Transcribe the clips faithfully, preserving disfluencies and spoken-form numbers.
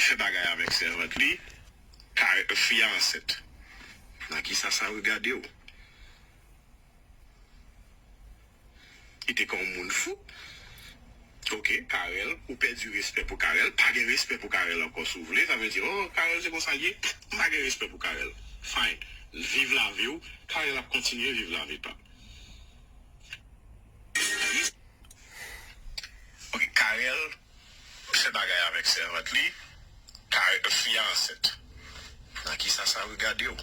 fè bagay avèk sèvant li, ka fi a ansent. Nan kisa sa regade w? Li te kon yon moun fou. Ok, Carel, ou pèdi respè pou Carel. Pa gen respè pou Carel ankò si w vle. Sa vle di, oh, Carel se konsa l ye. M pa gen respè pou Carel. Fine. Viv lavi w. Carel ap kontinye viv lavi pa l. Ok, Carel fè bagay avèk sèvant li. Carel, fi a ansent. Nan kisa sa regade w?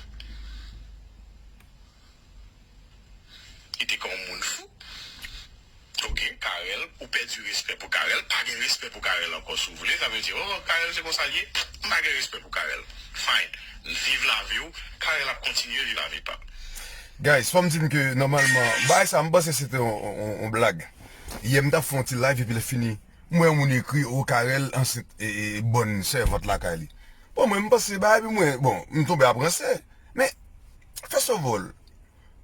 Li te kon moun fou. Ok, Carel, ou pèdi respè pou Carel. Pa gen respè pou Carel ankò si w vle. Sa vle di, oh, Carel se konsa l ye. M pa gen respè pou Carel. Fine. Viv lavi w. Carel ap kontinye viv lavi pa l. Guys, fò m di n ke nòmalman, bagay sa, m panse se te yon, yon, yon blag. Yè, m t ap fè yon ti live, epi lè fini, m wè yon moun ekri, oh, Carel ansent e, e, bòn sèvant lakay li. Bon, mwen, m panse bagay, epi mwen, bon, m tonbe ap ranse. Men, first of all,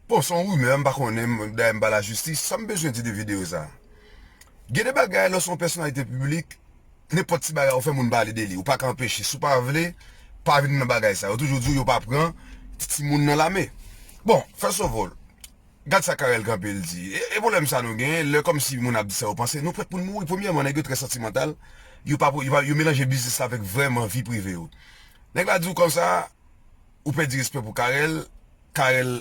bon, se yon rimè, m pa konnen, m, dayè m pa lajistis, sa m bezwen di de videyo sa? Gen de bagay, lè w se yon pèsonalite piblik, nenpòt ti bagay ou fè, moun pale de li. Ou pa ka anpeche. Si w pa vle, pa vin nan bagay sa. Yo toujou di w yo pa pran ti, timoun nan lame. Bon, first of all, gad sa Carel kanpe l di. E, e pwoblèm sa nou genyen, lè kòmsi moun ap di sa yo panse, nou prèt pou n mouri. Premyèman, nèg yo trè santimantal. Yo pa, yo pa, yo melanje biznis la avèk vrèman vi prive yo. Nèg la di w konsa, ou pèdi respè pou Carel, Carel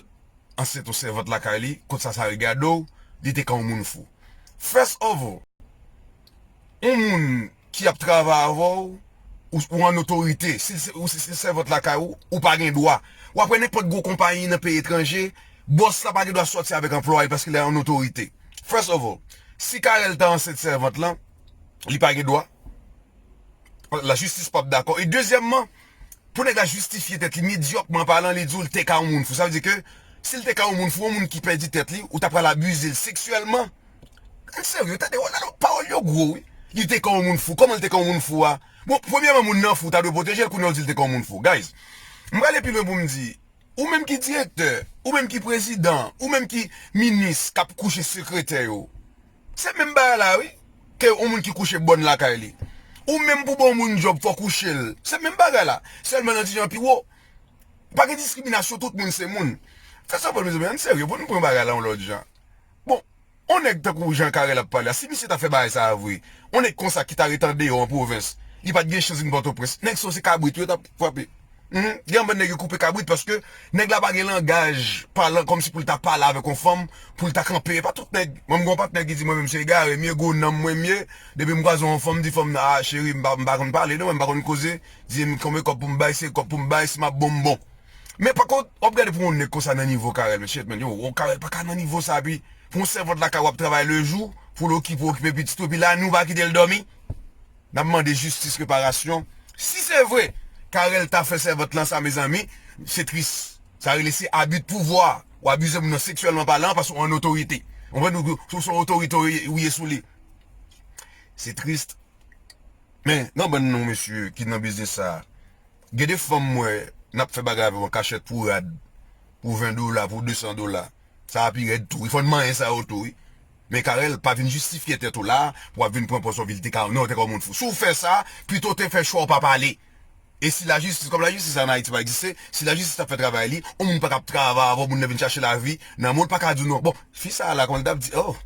ansent yon sèvant lakay li, kot sa sa regade w, li te ka yon moun fou. First of all, yon moun ki ap travay avè w, ou, ou an otorite, si l se, ou si se sèvant lakay ou, ou pa gen dwa. W ap wè nenpòt gwo konpayi nan peyi etranje, bòs la pa gen dwa sòti avèk anplwaye paske li an otorite. First of all, si Carel ta ansent sèvant lan, li pa gen dwa. Lajistis p ap dakò. E dezyèmman, pou nèg la jistifye tèt li, medyòkman palan, li di w l te ka yon moun fou. Sa vle di ke si l te ka yon moun fou, yon moun ki pèdi tèt li, ou ta pral abize l seksyèlman. Ann serye, tande, oh, la, pawòl yo gwo, wi. Li te ka yon moun fou. Kòman l te ka yon moun fou a? Bon, premyèman, moun nan fou, ta dwe pwoteje l, kounye a w di l te ka yon moun fou. Guys, m prale pi lwen pou m di, ou menm ki direktè, ou menm ki prezidan, ou menm ki minis k ap kouche sekretè yo, se menm bagay la, wi, ke yon moun ki kouche bòn lakay li. Ou menm pou ba yon moun djòb, fò w kouche l. Se menm bagay la. Sèlman nan ti jan pi wo. Pa gen diskriminasyon, tout moun se moun. Fè sa pou mezanmi, ann serye, pou nou pran bagay la yon lòt jan. Bon, yon nèg tankou jan Carel ap pale a, si misye ta fè bagay sa a vre, yon nèg konsa ki ta ret andeyò an pwovens, li pa t gen chans vin Pòtoprens. Nèg sa yo se kabrit wi yo t ap frape. Mhm. Gen yon bann nèg yo koupe kabrit paske nèg la pa gen langaj palan kòmsi pou l ta pale avèk yon fanm, pou l ta kanpe. E pa tout nèg. Mwen, m gen yon patnè ki di mwen menm se egare m ye, gwo nanm mwen m ye. Depi m kwaze yon fanm, m di fanm nan, ah, cheri, m pa, m pa konn pale non, mwen m pa konn koze. Di m konbyen kòb pou m bay, se kòb pou m bay, si m ap bon, m bon. Men pa kont, w ap gade pou yon nèg konsa nan nivo Carel, men shit, men, yo, yon Carel pa ka nan nivo sa, epi pou yon sèvant lakay w ap travay le jou, pou l okipe, okipe pitit ou, epi la, nou pa kite l dòmi. N ap mande jistis, reparasyon. Si se vre, Carel ta fè sèvant lan sa, mezanmi, se tris. Sa rele se abi de pouvwa. Ou abize moun nan seksyèlman palan, paske w an otorite. Ou konprann? Ou, ou se yon otorite ou ye, ou ye sou li. Se tris. Men, nan bann nou, mesye, ki nan biznis sa a, gen de fanm m wè, n ap fè bagay avè yo an kachèt pou rad, pou ven dola, pou de san dola. Sa a pi rèd tou wi. Fò n manyen sa yo tou wi. Men Carel, pa vin jistifye tèt ou la pou w ap vin pran pòz w ap di l te ka, non, te ka yon moun fou. Si w fè sa, pito w te fè chwa w pa pale. E si lajistis, kòm lajistis an Ayiti pa egziste, si lajistis t ap fè travay li, yon moun pa t ap travay avè w, moun nan vin chache lavi nan men w, l pa ka di w non. Bon, fi sa a la, kòman l t ap di, oh,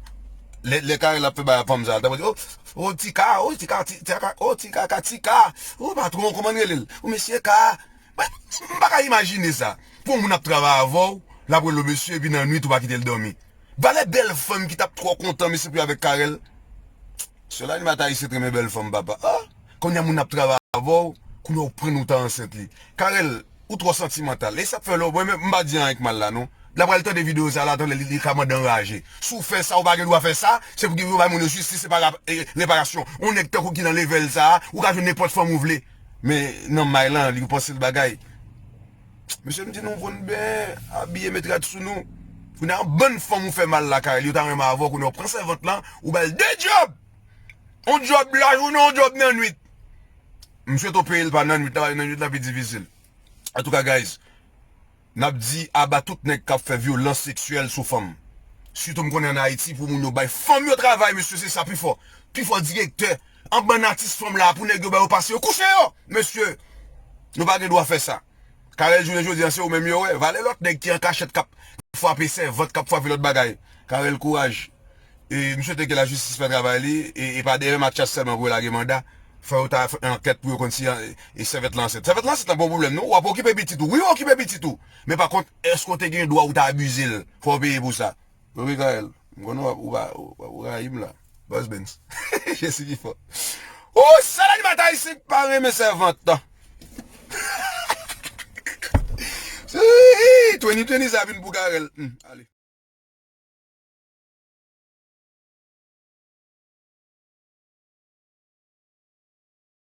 lè, lè Carel ap fè bagay fanm sa a, l t ap di, oh, oh, Tika, oh, Tika, Ti-, Tika, oh, Tika, ka Tika, oh, patwon, kòman n rele l? Oh, mesye Ka. Mwen, m pa ka imajine sa. Pou yon moun ap travay avè w, l ap rele w mesye, epi nan nwit ou pa kite l dòmi. Valè bèl fanm ki t ap twò kontan, mesye, pou avèk Carel. Sèl animatè ayisyen t renmen bèl fanm, papa. Ah! Kounye a moun ap travay avè w, kounye a w pran nou ta ansent li. Carel, ou twò santimantal. E sa k fè lè w, mwen menm, m pa di anyen k mal la, non. L ap pral tande videyo sa la, tande li, li ka mande anraje. Si w fè sa, ou pa gen dwa fè sa, se pou ki pou bay moun yo jistis, se pa rap-, e, reparasyon. Yon nèg tankou ki nan level sa a, ou ka jwenn nenpòt fanm ou vle. Men nan may lan, li panse l bagay. Mesye, m di nou, fò n byen abiye, met rad sou nou. Kounye a, yon bann fanm ou fè mal lakay li, yo ta renmen avè w, kounye a, w pran sèvant lan, ou ba l de djòb! Yon djòb lajounen, yon djòb nan nwit. M swete w peye l pa nan nwit la, paske nan nwit la pi difisil. Antouka, guys, n ap di aba tout nèg k ap fè vyolans seksyèl sou fanm. Sitou m konnen ann Ayiti, pou moun yo bay fanm yo travay, mesye, se sa pi fò. Pi fò direktè, an bann atis fanm la pou nèg yo ba yo pase yo kouche yo. Mesye, nou pa gen dwa fè sa. Carel, jounen jodi a, se ou menm yo wè. Valè lòt nèg ki an kachèt k ap frape sèvant, k ap frape lòt bagay. Carel, kouraj. E m swete ke lajistis fè travay li, e, e pa dèyè Mathias sèlman pou yo lage manda. Fò yo ta fè ankèt pou yo konn si e, e sèvant lan ansent. Sèvant lan ansent lan pa yon pwoblèm non. W ap okipe pitit ou. Wi, w okipe pitit ou. Men pa kont, èske w te gen dwa ou ta abize l? Fò w peye pou sa. Wi, Carel. M konnen w ap, ou pa, ou, ou rayi m la. Buzz Benz. Jezi pi fò. O, sèl animatè ayisyen ki pa renmen sèvant. Twenty twenty sa vin pou Carel. Hmm, ale.